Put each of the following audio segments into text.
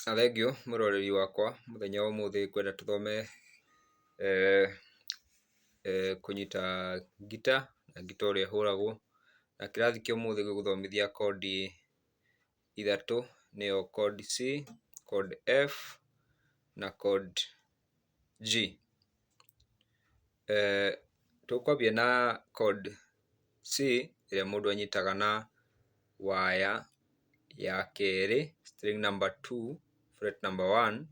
Na thengiũ mwĩroreri wakwa, mũthenya wa ũmũthĩ ngwenda tũthome kũnyita ngita na ngita ũrĩa ĩhũragwo, na kĩrathi kĩa ũmũthĩ gĩgũthomithia kondi ithatũ nĩyo chord C, chord F na chord G. Tũkwambia na chord C ĩrĩa mũndũ anyitaga na waya ya kerĩ, string number two, fret number one,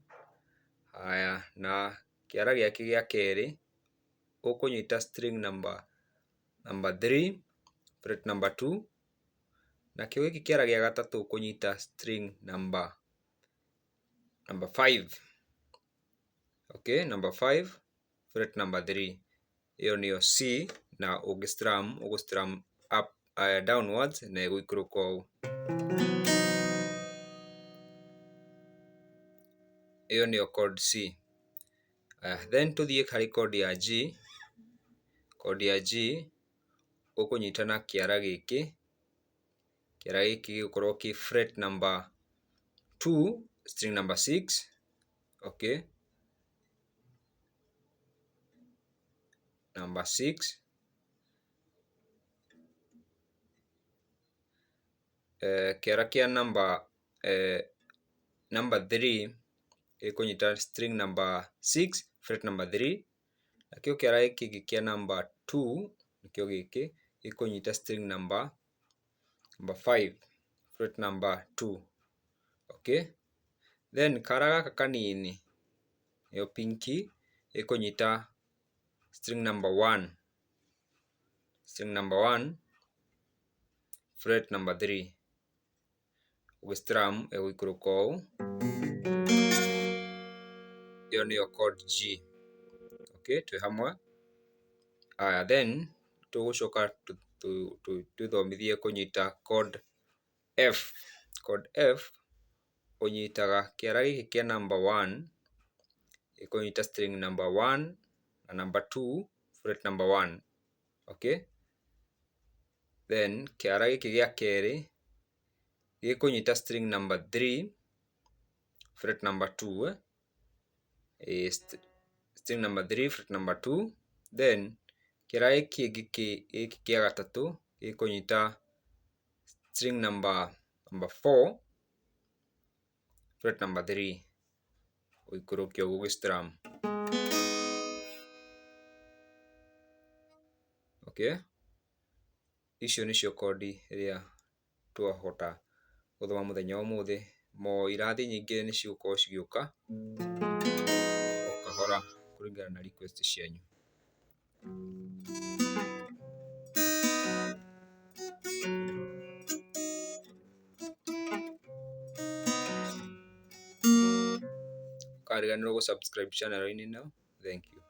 haya na kĩara gĩake gĩa kerĩ ũkũnyita string number three, fret number two, nakĩo gĩkĩ kĩara gĩa gatatũ ũkũnyita string number five, okay, number five, fret number three. Ĩyo nĩyo C na ũngĩ strum ũgũ strum up, downwards na ĩgũikũrũka ũũ. Ĩyo nĩyo chord C. Then tũthiĩ harĩ chord ya G. Chord ya G ũkũnyita na kĩara gĩkĩ, kĩara gĩkĩ gĩgũkorwo kĩ fret number two, string number six, okay, number six, kĩara kĩa number three gĩkũnyita string number six, fret number three, nakĩo kĩara gĩkĩ kĩngĩ kĩa number two nĩkĩo gĩkĩ gĩkũnyita string number five, fret number two, okay. Then kara gaka kanini nĩyo pinky ĩkũnyita string number one, string number one, fret number three, ũgĩ strum ĩgũikũrũka ũũ, ĩyo nĩyo chord G. Okay, twĩ hamwe. Aya, then tũgũcoka twĩthomithie kũnyita chord F. Chord F ũnyitaga kĩara gĩkĩ kĩa number one, gĩkũnyita string number one na number two, fret number one, okay. Then kĩara gĩkĩ gĩa kerĩ gĩkũnyita string number three, fret number two, string number three, fret number two, then kĩara gĩkĩ kĩngĩ gĩkĩ kĩa gatatũ gĩkũnyita string number four, fret number three, ũikũrũke ũguo ũgĩ strum. Okay, icio nĩcio kondi iria twahota gũthoma mũthenya wa ũmũthĩ. Mo irathi nyingĩ nĩ cigũkorwo cigĩũka o kahora kũringana na request cianyu. Ndũkariganĩrwo gũ subscribe channel -inĩ ĩno. Thank you.